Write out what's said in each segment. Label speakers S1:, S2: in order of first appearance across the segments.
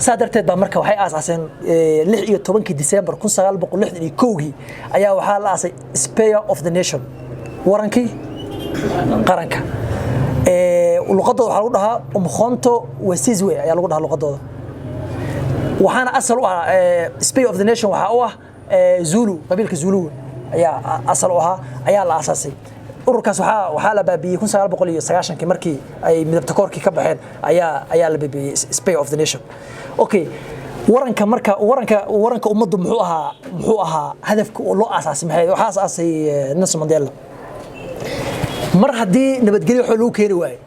S1: Saa darteed baa marka waxay aasaaseen 16-kii December 1961-kii ayaa waxaa la aasay Spear of the Nation, warankii qaranka. Luqadooda waxaa lagu dhahaa Umkhonto we Sizwe ayaa lagu dhahaa luqadooda. Waxaana asal u ah Spear of the Nation, waxaa u ah Zulu, qabiilka Zulu ayaa asal u ahaa, ayaa la aasaasay ururkaas. Waxaa la baabiyey 1990-kii markii ay midabta koorkii ka baxeen ayaa la baabiyey Spear of the Nation. Okay, waranka marka, waranka ummaddu muxuu ahaa hadafka oo loo aasaasay? Maxay waxaa aasaasay Nelson Mandela? Mar haddii nabadgelyo waxba lagu keeni waayo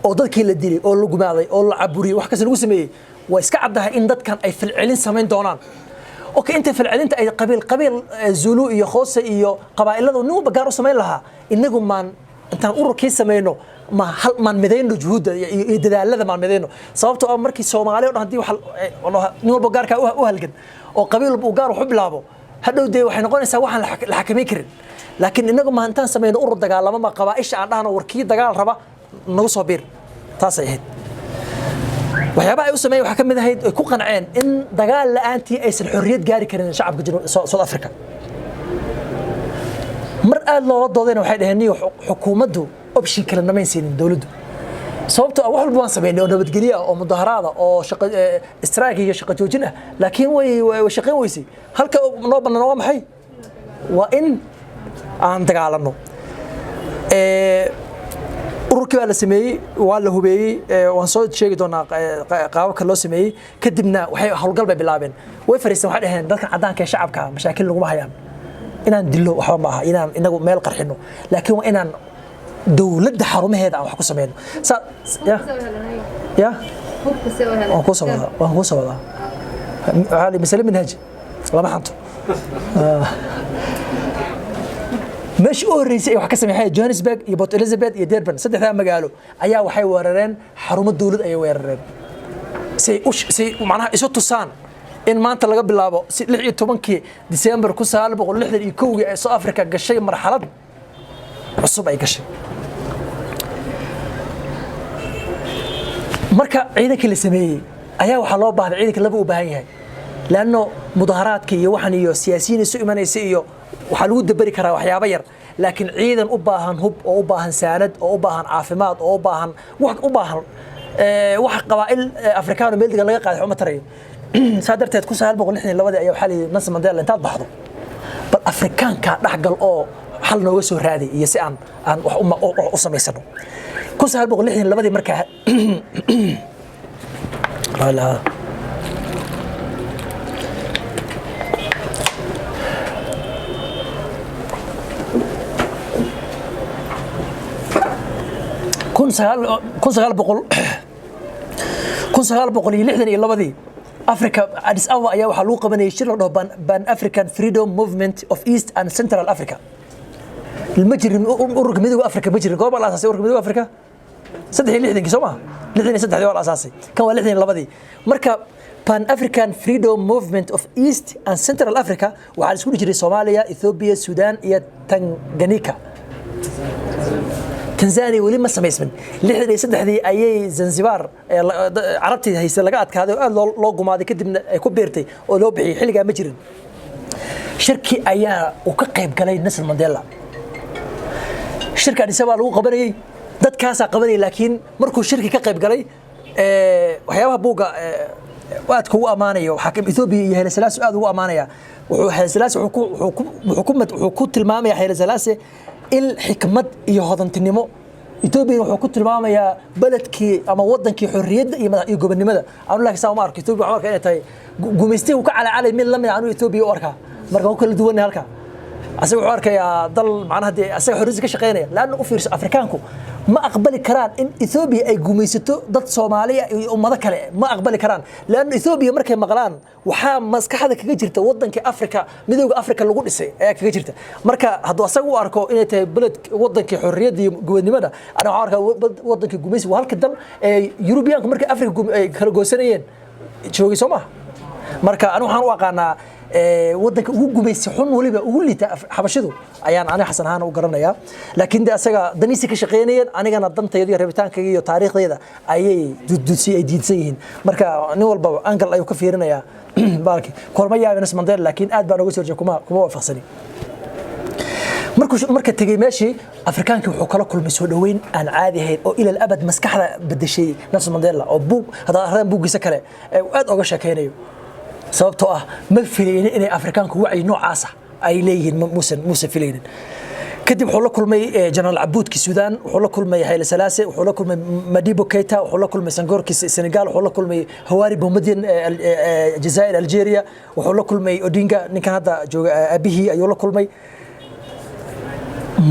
S1: oo dadkii la dilay oo la gumaaday oo la caburiyey, wax kasta lagu sameeyey, waa iska caddahay in dadkan ay falcelin samayn doonaan. Okay, inta falcelinta ay qabiil qabiil, Zulu iyo Xhosa iyo qabaa'iladu nin walba gaar u samayn lahaa, inagu maan intaan ururkii samayno, ma hal maan midayno juhuudda iyo dadaalada maan midayno? Sababtoo ah markii Soomaali o dhan haddii nin walba gaarkaa u halgan oo qabiil walba uu gaar wax u bilaabo, hadhow dee waxay noqonaysaa waxaan la xakamayn karin. Laakiin inagu ma intaan samayno urur dagaalamo, ma qabaa'isha aan dhahno, warkii dagaal raba nagu soo biir. Taasay ahayd waxyaabaha ay u sameeyeen. Waxaa ka mid ahayd ay ku qanceen in dagaal la'aantii aysan xorriyad gaari karin shacabka South Africa. Mar aad loola doodayna waxay dhaheen, niyo xukuumaddu option kale namayn siinin dowladdu, sababtoo ah wax walba waan sameynay oo nabadgelyo ah oo mudaharaad ah oo shaqo strike iyo shaqo joojin ah, laakiin way shaqayn weysay. Halka noo bannaan waa maxay? Waa in aan dagaalanno. Ururkii baa la sameeyey, waa la hubeeyey, waan soo sheegi doonaa qaababka loo sameeyey. Kadibna waxay howlgal bay bilaabeen. Way fariisteen, waxay dhaheen, dadka caddaanka ee shacabka mashaakil laguma hayaan, inaan dillo waxba ma aha, inaan inagu meel qarxino, laakiin waa inaan dowladda xarumaheeda aan wax ku sameyno. Saa ya ya waan kuu soo wadaa, waan kuu soo wadaa. Waxaa la masale manhaj lama xanto. Meeshii u horreysay ay wax ka sameeyeen Johannesburg iyo Port Elizabeth iyo Durban, saddexdaa magaalo ayaa waxay weerareen xarumo dowlad ayay weerareen si ay macnaha isu tusaan in maanta laga bilaabo si 16-kii December 1961-kii ay South Africa gashay marxalad cusub ay gashay. Marka ciidankii la sameeyey ayaa waxaa loo baahday, ciidanka laba u baahan yahay, laanno mudaharaadka iyo waxan iyo siyaasiyiin isu imanaysa iyo waxaa lagu dabari karaa waxyaabo yar, laakiin ciidan u baahan hub oo u baahan saanad oo u baahan caafimaad oo u baahan wax u baahan wax qabaa'il Afrikaano meel degan laga qaaday waxba ma tarayo. Saa darteed 1962-dii ayaa waxaa la yidhi, Nelson Mandela, intaad baxdo bal Afrikaanka dhexgal oo xal nooga soo raaday iyo si aan wax u samaysano. 1962-dii markaa la 1962-dii Africa, Addis Ababa ayaa waxaa lagu qabanayay shir la dhaho Pan African Freedom Movement of East and Central Africa. Ma jirin ururka Midowga Africa, ma jirin. Goor baa la asaasay ururka Midowga Africa? 63-kii soo maha? 63-dii waa la asaasay, kan waa 62-dii. Marka Pan African Freedom Movement of East and Central Africa waxaa la isku dhihi jiray Soomaaliya, Ethiopia, Sudan iyo Tanganyika. Tanzania weli ma samaysmin. 63-dii ayay Zanzibar carabtii hayse laga adkaaday oo aad loo gumaaday, kadibna ay ku biirtay oo loo bixiyey. Xilligaa ma jirin. Shirki ayaa uu ka qayb galay Nelson Mandela. Shirka Addis Ababa lagu qabanayey, dadkaasaa qabanayay, laakiin markuu shirki ka qayb galay, waxyaabaha buugga aadka ugu ammaanayo waxaa Ethiopia iyo Haile Selassie aad ugu ammaanaya. Wuxuu Haile Selassie wuxuu ku tilmaamaya Haile Selassie il xikmad iyo hodantinimo. Ethiopia wuxuu ku tilmaamayaa beledkii ama wadankii xorriyadda iyo madax iyo gobonnimada. Anu laakiin saa uma arko. Ethiopia waxaan arkaa inay tahay gumaystihi uu ka calacalay mid lamid ah anu Ethiopia u arkaa. Marka waan ku kala duwannahay halkaa. Asaga wuxuu arkayaa dal macnaha dee asaga xorriyadiisa ka shaqeynaya, laanna u fiirso, Afrikaanku ma aqbali karaan in Ethiopia ay gumaysato dad Soomaaliya iyo ummado kale, ma aqbali karaan, laanna Ethiopia markay maqlaan waxaa maskaxda kaga jirta wadankii Afrika, Midowga Afrika lagu dhisay ayaa kaga jirta. Marka hadduu asaga u arko inay tahay beled wadankii xorriyadda iyo gobonnimada, aniga waxaan arkaa wadankii gumaysi. Waa halka dal ee Yurubiyaanku markay Afrika ay kala goosanayeen joogay, soo maha? Marka anigu waxaan u aqaanaa Waddanka ugu gumaysi xun, weliba ugu liita Xabashidu ayaan aniga Xasan ahaan u garanayaa. Laakiin de asaga daniisi ka shaqeynayeen, anigana dantayda iyo rabitaankayga iyo taariikhdayda ayay dududsi ay diidsan yihiin. Marka nin walba angle ayuu ka fiirinayaa baalki. Kulma yaabin Nelson Mandela, laakiin aad baan uga soo horjeeda, kuma waafaqsani. Markuu marka tegey meeshii, Afrikaanka wuxuu kala kulmay soo dhoweyn aan caadi ahayn oo ilal abad maskaxda bedeshay Nelson Mandela, oo buug haddaad akhriyaan buuggiisa kale ee uu aad oga sheekaynayo, sababtoo ah ma filaynin inay Afrikaanku wacyi noocaasa ay leeyihiin. Muusan filaynin. Kadib wuxuu la kulmay Jenaraal Cabuudki Suudaan, wuxuu la kulmay Hayle Salaase, wuxuu la kulmay Madibo Keita, wuxuu la kulmay Sangoorki Senegal, wuxuu la kulmay Hawaari Boumediene, Jazair, Algeria, wuxuu la kulmay Odinga, ninkan hadda jooga aabihii ayuu la kulmay.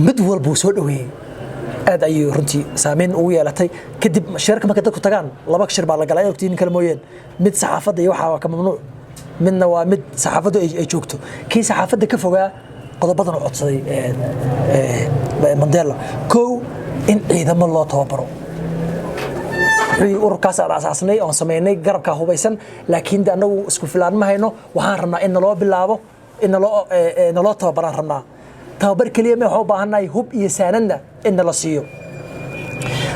S1: Mid walba uu soo dhoweeyey, aad ayuu runtii saameyn ugu yeelatay. Kadib shirarka markay dadku tagaan, laba shir baa la galaa, ogtiin kale mooyeen. Mid saxaafadda iyo waxaa waa ka mamnuuc, midna waa mid saxaafaddu ay joogto. Kii saxaafadda ka fogaa qodobadan u codsaday Mandela: kow, in ciidamo loo tababaro. Wuxuu yidhi, ururkaas aan asaasnay oon samaynay garabkaa hubaysan, laakiin de annagu isku filaan ma hayno. Waxaan rabnaa in naloo bilaabo, in naloo tababaraan rabnaa. Tababar keliya ma, waxaan u baahannahay hub iyo saanadna in nala siiyo.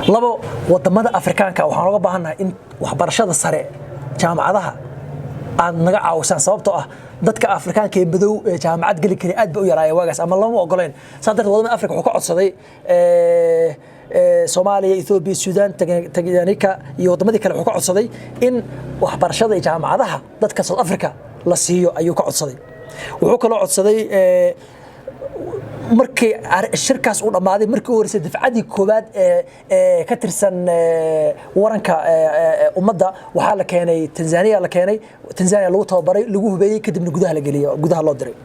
S1: Labo, wadamada Afrikaanka waxaan uga baahannahay in waxbarashada sare, jaamacadaha aad naga caawisaan, sababtoo ah dadka Afrikaanka ee madow ee jaamacad geli kara aad ba u yaraayeen waagaas ama lama ogoleen. Saa darteed wadamada Afrika wuxuu ka codsaday, Soomaaliya, Ethiopia, Suudaan, Tanganyika iyo wadamadii kale, wuxuu ka codsaday in waxbarashada iyo jaamacadaha dadka South Africa la siiyo ayuu ka codsaday. Wuxuu kaloo codsaday, markii shirkaas uu dhammaaday, markii u horeysay dafcadii koowaad ee ka tirsan waranka ummadda waxaa la keenay Tanzania. La keenay Tanzania, lagu tababaray, lagu hubeeyey, kadibna gudaha la geliyey, gudaha loo diray.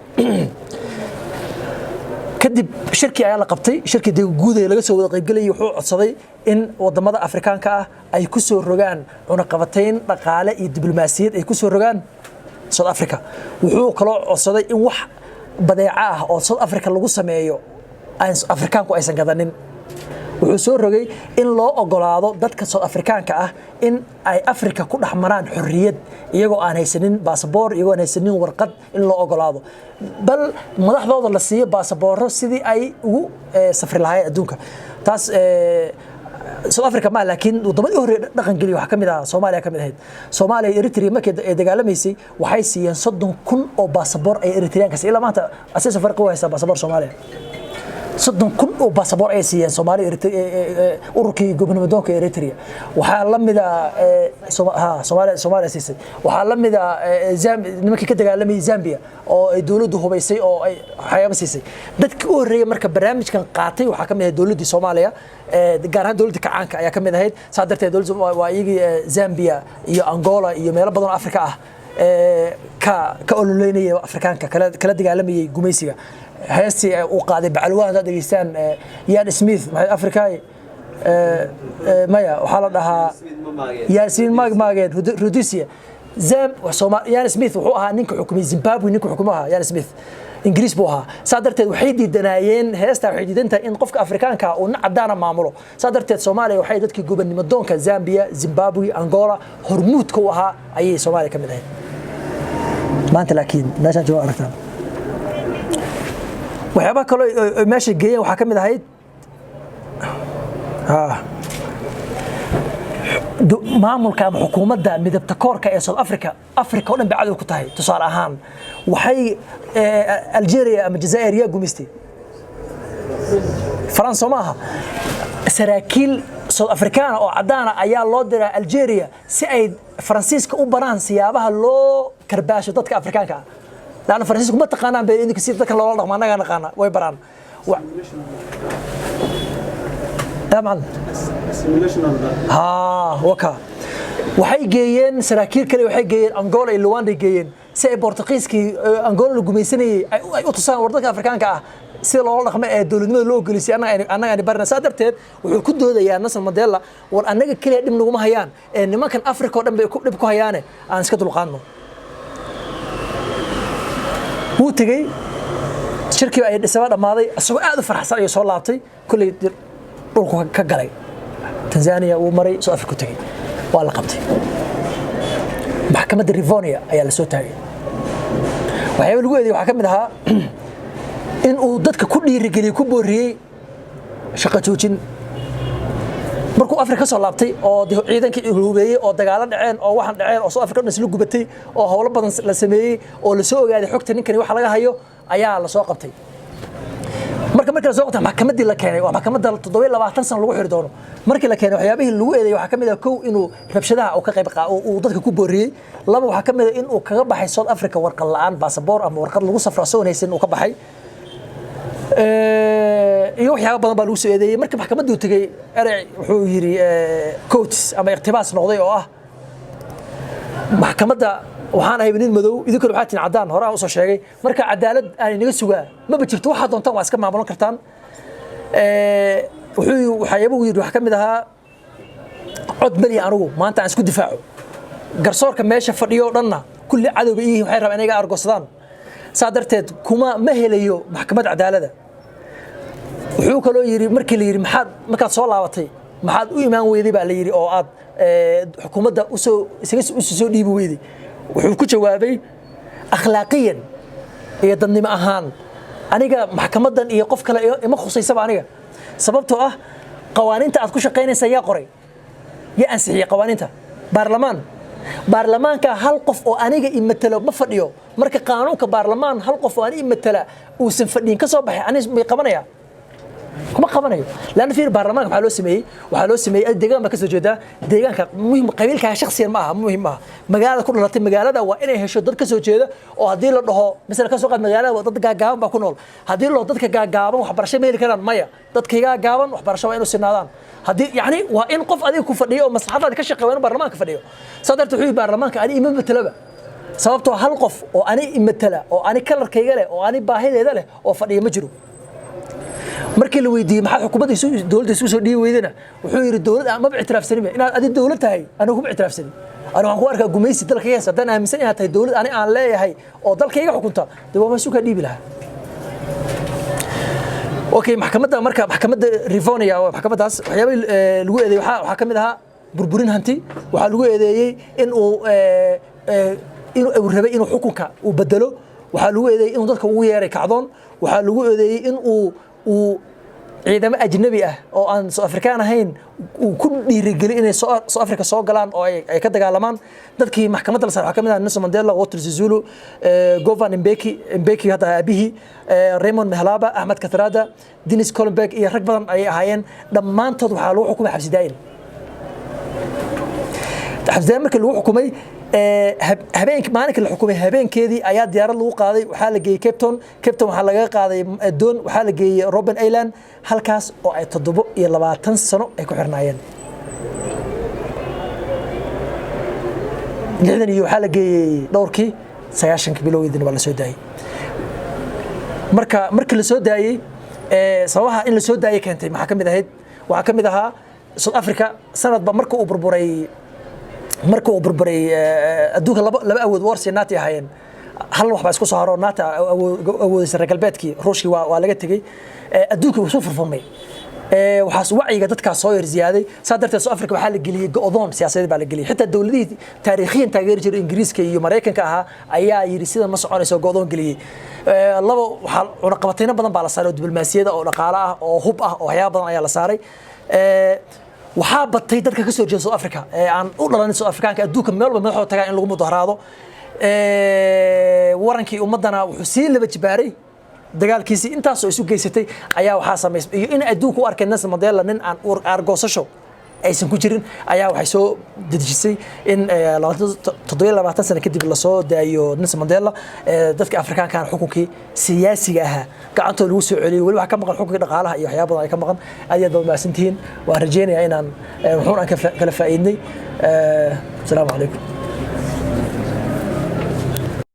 S1: Kadib shirkii ayaa la qabtay, shirkii dee guud ee laga soo wada qaybgelayay. Wuxuu codsaday in wadamada Afrikaanka ah ay ku soo rogaan cunaqabatayn dhaqaale iyo diblomaasiyad ay ku soo rogaan South Africa. Wuxuu kaloo codsaday in wax badeeco ah oo South Africa lagu sameeyo Afrikaanku aysan gadanin. Wuxuu soo rogay in loo ogolaado dadka South Afrikaanka ah in ay Africa ku dhex maraan xorriyad, iyagoo aan haysanin baasaboor, iyagoo aan haysanin warqad, in loo ogolaado, bal madaxdooda la siiyo baasaboorro sidii ay ugu safri lahaayeen adduunka. Taas South Africa ma, laakiin wadamadii hore dhaqan geliya waxaa ka mid ah Soomaaliya ka mid ahayd. Soomaaliya iyo Eritrea markii ay dagaalamaysay, waxay siiyeen 30,000 oo baasaboor ay Eritreanka. Ilaa maanta asee farqi u haysaa baasaboor Soomaaliya. 30,000 oo baasaboor ay siiyeen Soomaaliya ururkii gobonimodoonka Eritrea. Waxaa la mid ah Soomaaliya siisay. Waxaa la mid ah nimankii ka dagaalamayay Zambia oo ay dowladdu hubaysay oo ay waxyaaba siisay. Dadkii u horreeyay marka barnaamijkan qaatay waxaa ka mid ahayd dowladdii Soomaaliya, gaar ahaan dowladda kacaanka ayaa ka mid ahayd. Saa darteed dowladda waa iyagii Zambia iyo Angola iyo meelo badan oo Afrika ah ka ololeynaya Afrikaanka, kala dagaalamayay gumaysiga. Heestii uu qaaday Bacalwaan haddaad dhegeystaan, Ian Smith, maxay Afrikaay, maya, waxaa la dhahaa Yaasiin maag maageen Rhodesia. Ian Smith wuxuu ahaa ninka xukumay Zimbabwe, ninka xukumo ahaa Ian Smith, Ingiriis buu ahaa. Saa darteed waxay diidanaayeen, heestaa waxay diidan tahay in qofka Afrikaanka uu nin cadaana maamulo. Saa darteed Soomaaliya waxay dadkii gobonnimo doonka Zambia, Zimbabwe, Angola hormuudka u ahaa ayay Soomaaliya ka mid ahayd. Maanta laakiin meeshaan jooga aragtaan. Waxyaabaha kaloo ay meesha geeyeen waxaa ka mid ahayd maamulka ama xukuumadda midabta koorka ee South Africa. Africa oo dhan bay cadow ku tahay. Tusaale ahaan waxay Algeria ama Jazair yaa gumaystay? Faransa ma aha? Saraakiil South Africana oo caddaana ayaa loo diraa Algeria si ay Faransiiska u baraan siyaabaha loo karbaasho dadka Afrikaanka ah, laanna Faransiisku ma taqaanaan bay idinka si dadka loola dhaqmo, annagaa naqaana, way baraan. Ya macallin, haa, waka waxay geeyeen saraakiil kale, waxay geeyeen Angola iyo Luanda geeyeen si ay Bortugiiskii Angola la gumaysanayay ay u tusaan war dadka Afrikaanka ah sida loola dhaqmo ee dowladnimada loo ogolisay, annaga aynu barina. Saa darteed wuxuu ku doodayaa Nelson Mandela, war annaga keliya dhib naguma hayaan ee nimankan Africa oo dhan bay dhib ku hayaane, aan iska dulqaadno. Wuu tegey shirkii ay dhisaba dhammaaday, isagoo aad u faraxsan ayuu soo laabtay. Kolley dhulku ka galay, Tanzania wuu maray, South Africa u tegey, waa la qabtay. Maxkamadda Rivonia ayaa la soo taagay. Waxyaaba lagu eedeeyey waxaa ka mid ahaa in uu dadka ku dhiirigeliyey, ku booriyey shaqo joojin. Markuu Afrika ka soo laabtay oo ciidankii hubeeyey oo dagaalo dhaceen oo waxaan dhaceen oo South Africa dhan isla gubatay oo howlo badan la sameeyey oo la soo ogaaday xogta ninkani waxa laga hayo, ayaa la soo qabtay. Marka markii la soo qabtay, maxkamaddii la keenay, waa maxkamadda 27 sano lagu xiri doono. Markii la keenay, waxyaabihii lagu eedeeyey waxaa ka mid ah: kow, inuu rabshadaha uu ka qayb uu dadka ku booriyey; laba, waxaa ka mid ah in uu kaga baxay South Africa warqad la'aan, baasaboor ama warqad lagu safro asagoon haysan uu ka baxay, iyo waxyaaba badan baa lagu soo eedeeyey. Markii maxkamaddii uu tegey, erey wuxuu yidhi quotes ama iqtibaas noqday oo ah: "Maxkamadda waxaan ahay nin madow, idinkuna waxaa tihin caddaan. Hore aan usoo sheegay, marka cadaalad aan inaga sugaa maba jirto. Waxaad doontaan waa iska maamulan kartaan." Wuxuu waxyaabuhu yidhi waxaa ka mid ahaa: "Cod melihi anigu maanta aan isku difaaco. Garsoorka meesha fadhiyo o dhanna kulli cadowga iyihin, waxay rabaan inay iga argosadaan. Saa darteed kuma ma helayo maxkamad cadaalada." Wuxuu kaloo yidhi, markii la yidhi maxaad markaad soo laabatay maxaad u imaan weyday, baa la yidhi, oo aad xukuumadda usoo isaga usu soo dhiibi weyday, wuxuu ku jawaabay: "Akhlaaqiyan iyo dadnimo ahaan aniga maxkamaddan iyo qof kale ima khusaysaba aniga, sababtoo ah qawaaniinta aad ku shaqaynaysa yaa qoray, yaa ansixiyey qawaaniinta? Baarlamaan. Baarlamaanka hal qof oo aniga i matalo ma fadhiyo. Marka qaanuunka baarlamaan hal qof oo ani i matala uusan fadhiyin ka soo baxay, ani may qabanaya? Kuma qabanayo." Laanna fiir, baarlamaanka maxaa loo sameeyey? Waxaa loo sameeyey deegaan baa ka soo jeedaa. Deegaanka muhim, qabiilkaaga shakhsiyan ma aha, muhim maaha. Magaalada ku dhalatay, magaalada waa inay hesho dad ka soo jeeda, oo haddii la dhaho masala ka soo qaad magaalada waa dad gaagaaban baa ku nool, haddii la dhaho dadka gaagaaban waxbarasho ma heli karaan, maya, dadka gaagaaban waxbarasho waa inuu sinaadaan. Haddii yacni waa in qof adiga ku fadhiyo oo maslaxadaada ka shaqeeya, waa inuu baarlamaanka fadhiyo. Saa darteed wuxuu yidhi: "Baarlamaanka ani ima matalaba, sababtoo hal qof oo ani imatala oo ani kalarkayga leh oo ani baahideeda leh oo fadhiya ma jiro." Markii la weydiiyey maxaad xukuumadda isu dowladda isu soo dhiibi weydana, wuxuu yidhi: "Dowlad aan maba ictiraafsanin. Inaad adi dowlad tahay anigu kuma ictiraafsanin. Anigu waxaan ku arkaa gumaysi dalkayga haysta. Haddaan aaminsan inaad tahay dowlad ani aan leeyahay oo dalkayga xukunta, dee waa isu kaa dhiibi lahaa." Okay, maxkamadda, marka maxkamadda Rivonia, maxkamaddaas waxyaabihii lagu eedeeyey waxaa ka mid ahaa burburin hanti. Waxaa lagu eedeeyey in uu inuu rabay inuu xukunka uu bedelo. Waxaa lagu eedeeyey inuu dadka ugu yeeray kacdoon. Waxaa lagu eedeeyey in uu ciidamo ajnabi ah oo aan South Afrikaan ahayn uu ku dhiirigeliyay inay South Africa soo galaan oo ay ka dagaalamaan. Dadkii maxkamadda la saaray waxaa ka mid ah Nelson Mandela, Walter Sisulu, Govan Mbeki, Mbeki hadda aabihii, Raymond Mhlaba, Ahmed Kathrada, Dennis Collenberg iyo rag badan ayay ahaayeen. Dhammaantood waxaa lagu xukumay xabsi daa'im. Xabsi daa'im markii lagu xukumay, habeenk maalinkii la xukumay habeenkeedii ayaa diyaarad lagu qaaday. Waxaa la geeyey Cape Town. Cape Town waxaa lagaga qaaday doon. Waxaa la geeyey Robben Island, halkaas oo ay 27 sano ay ku xirnaayeen. 60 iyo waxaa la geeyey dhowrkii, 90-kii bilowgeedina waa la soo daayey. Marka markii la soo daayey, sababaha in la soo daayey keentay maxaa ka mid ahayd? Waxaa ka mid ahaa South Africa sanadba marka uu burburay adduunka, laba awood warsi naati ahaayeen, hal wax baa isku soo haro. NATO awoodaysa reer galbeedkii, Ruushkii waa laga tegey. Adduunka wuu soo furfurmay. Waxaas wacyiga dadkaas soo yar ziyaaday. Saa darteed South Africa waxaa la geliyey go'doon siyaasadeed baa la geliyey. Xitaa dowladihii taariikhiyan taageeri jiray, Ingiriiska iyo Maraykanka ahaa, ayaa yidhi sida ma soconayso, go'doon geliyey. Labo, waxaa cunaqabatayno badan baa la saaray oo diblomaasiyada oo dhaqaale ah oo hub ah oo waxyaaba badan ayaa la saaray. Waxaa batay dadka ka soo jeeda South Africa ee aan u dhalanin South Afrikaanka adduunka meel walba madaxooda tagaan in lagu mudaharaado. Warankii ummaddana wuxuu sii laba jibaaray dagaalkiisii. Intaasoo isu geysatay ayaa waxaa samaysay, iyo in adduunka u arkay Nelson Mandela nin aan aargoosasho aysan ku jirin, ayaa waxay soo dedejisay in 27 sano kadib lasoo daayo Nelson Mandela. Dadka Afrikaankan xukunkii siyaasiga ahaa gacantooda lagu soo celiyey. Weli waxaa ka maqan xukunkii dhaqaalaha iyo waxyaaba badan ay ka maqan. Aad iyo aad baad mahadsantihiin. Waan rajeynayaa inaan wuxuun aan kala faa'iidnay. Asalaamu calaykum.